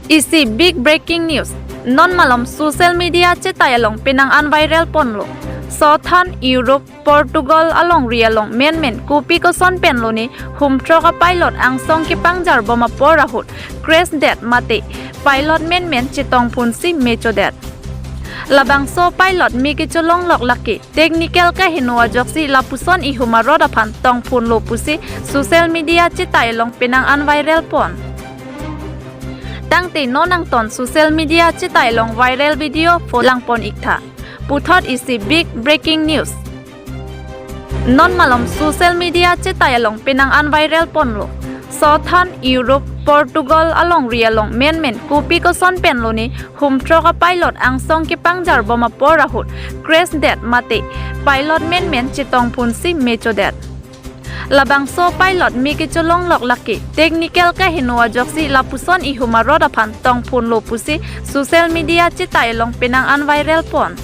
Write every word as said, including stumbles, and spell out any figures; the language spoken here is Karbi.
Isi big breaking news. Non malom social media chetai along penang an viral ponlo. Sothan Europe, Portugal alongri along menmen kopi koson pen lone humthrok a pilot angsong kepangjar bom apor ahut crash det mate pilot menmen chetongphunsi mechodet. Labangso pilot me kecholonglok lake technical kaheno ajoksi lapuson ihum arot aphan tongphunlo pusi social media chetai along penang an viral pon. Tangte non angton social media chetai along viral video pho langpon iktha. Puthot isi big breaking news. Non malom social media chetai along penang an viral ponlo. Sothan Europe, Portugal alongri along menmen kopi koson pen lone humthrok a pilot angsong kepangjar bom apor ahut crash det mate pilot menmen chetongphunsi mechodet. Labangso pilot me kecholonglok lake technical kaheno ajoksi lapuson ihum arot aphan tongphunlo pusi social media chetai along penang an viral pon.